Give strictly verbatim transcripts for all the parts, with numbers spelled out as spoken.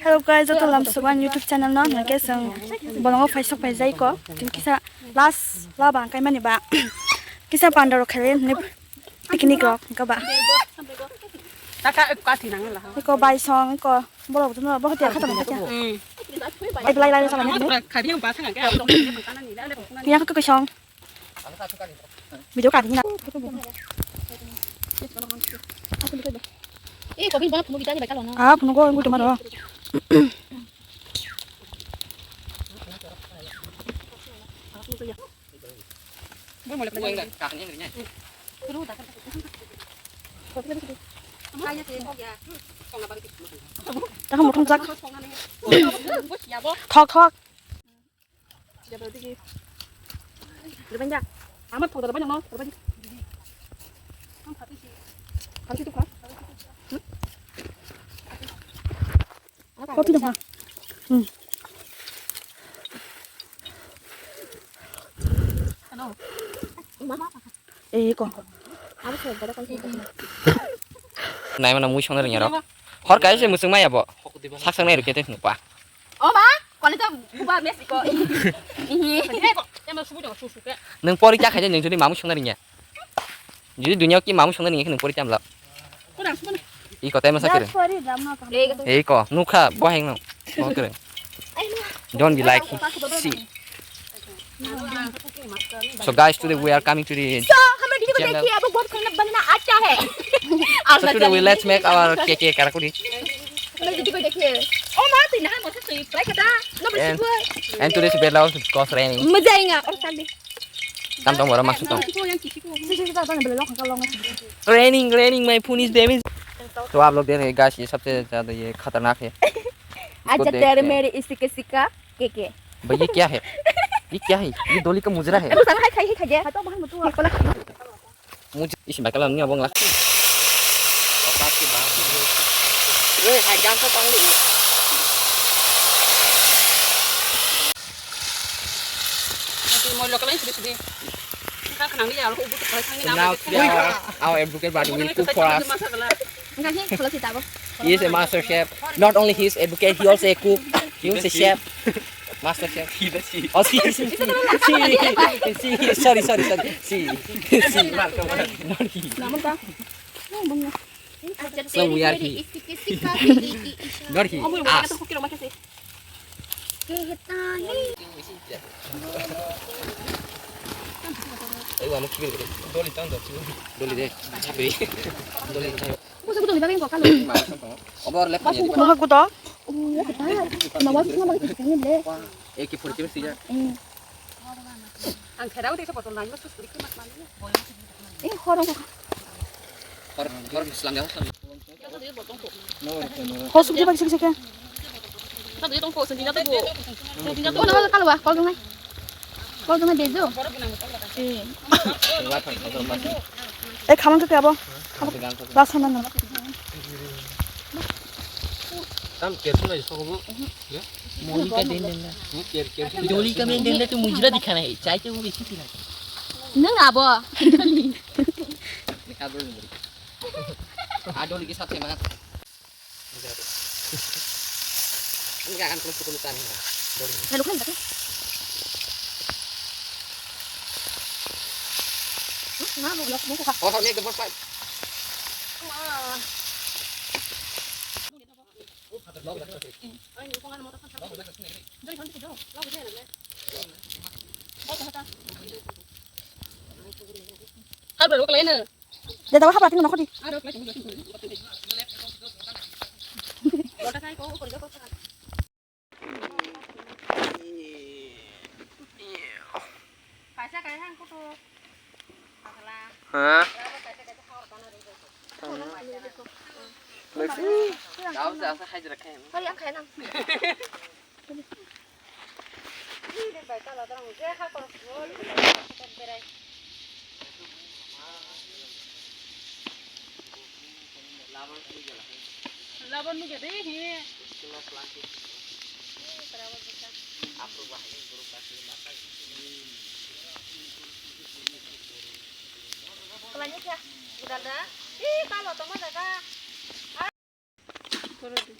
Hello guys, joto lam suban YouTube channel no, hwnkhe chwng bolongo phaisok phaijai ko. Tini kisa last laba hwnkhe mani ba kisa panda rok khailai hwnwi picnic rok hwnkhe ba. Taka ek kathi nang la. Iko bai song iko borok jono bo hotel khatam khacha. Hmm. Ai belai lai lai salam ni. Khadi ang ba thang ang ke. Yang ke song. Video ka dina. Eh, kopi bana phunuk kita ni bai kalo na. Ah, phunuk ko, ngu tuma ro. Takha muthung jak. Thok, thok. Ama thok da bai nang no. Kopi dong ha. Hmm. Eh, ko. Nai mana mui songna ringya ro. Hor kai se musung maya bo. Sak sang nai rukete nupa. O ma, kole to buba mes ko. Ihi. Nwng pori cha khaide nwng jodi mamu songna ringya. Jodi dunia ki mamu songna ringya nwng pori chamla. Iko tai masa kere. Ei ko nukha boheng no. Boheng kere. Don't be like him. See. So guys, today we are coming to the So, हमें video को channel. देखिए, अब बहुत खाना बनना आता है। So today we let's make our K K karakuri. हमें video को देखिए। ओ माँ, तू यहाँ मौसम तो ये try करता। ना बस And, वो। And today's bed also because raining. मजा आएगा और साथ में। Tam tong bora masuk tong. Raining, raining, my phone is damaged. तो आप लोग देख रहे हैं guys, ये सबसे ज्यादा ये खतरनाक है। इसको अच्छा, देखते तेरे हैं। मेरे इसी के सिक्का, के के। भाई, ये क्या है? ये क्या है? ये डोली का मुजरा है। Musa hai khai khai je. Hato bahar mutu. Muj-, isi bakal ni abong lak. Opat ki bang. Weh, hai jam to tang li. Nanti mau lokal ini sedih sedih. Enggak kenang dia, aku butuh kali ini. Now, now our, our advocate buddy will cook for us. Enggak sih, kalau kita apa? He is a master chef. Not only he is advocate, he also a cook. He was a chef. Master chef. He, the she. Oh, she, she, she, she, she, sorry, sorry, sorry. She, she, not he. Namun ka? So we are he. Not he, us. Doli de. Doli. Doli. Kuto, kuto, kita bengkok kalau. Obo left. Kuto, kuto. Oh, kita. Nama sih nama kita ini deh. Eh, ki forty sih ya. Eh. Ang kira udah bisa botol nangis terus beli mas mandi. Eh, horong. Hor, hor selang jauh selang. Hosuk di bagi sik sik ya. Tadi tong ko sendiri tuh bu. Sendiri tuh. Oh, nama kalau wah, kalau dengar. Kol tongma bejo. Eh. Eh, khamang khe abo. Last time nang. Tam kersu na iso ko. Molika den den na. Ker ker. Doli ka men den na tu mujra dikhana hai. Chai te wo besi pina. Nang abo. Adoli ke sath ma. Enggak akan terus ketemu kan. Hello kan tadi. Nah, mau belok mau buka. Oh, ini the first fight. Hal baru kalian. Dada wahab lagi nang kodi. Hah? Lagi. Hari yang kayak nang. Laban mugi deh, he. Kalanya kya? Udah dah. Ih, kalau teman ada. Koro di.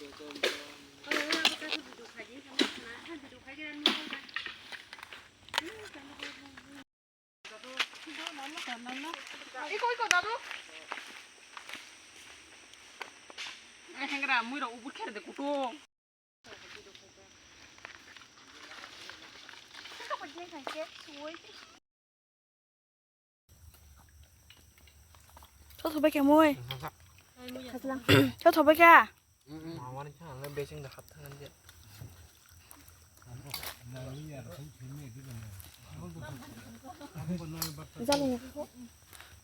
Ko dadu. Eh, hengra, mui rok ubur khere de kutung. Tho tho bai khe mui. Tho tho bai khe. Mawani khe ang besing da hap thangan je.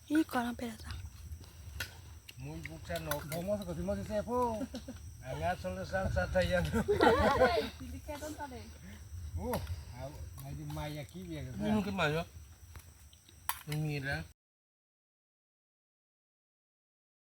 Ih, kono pera ta. Mui buksa nok. Bomo sa koti mo se po. Anga solo san sa ta yan. Oh, ai di maya ki biya. Ini mungkin mayo. Ini ra.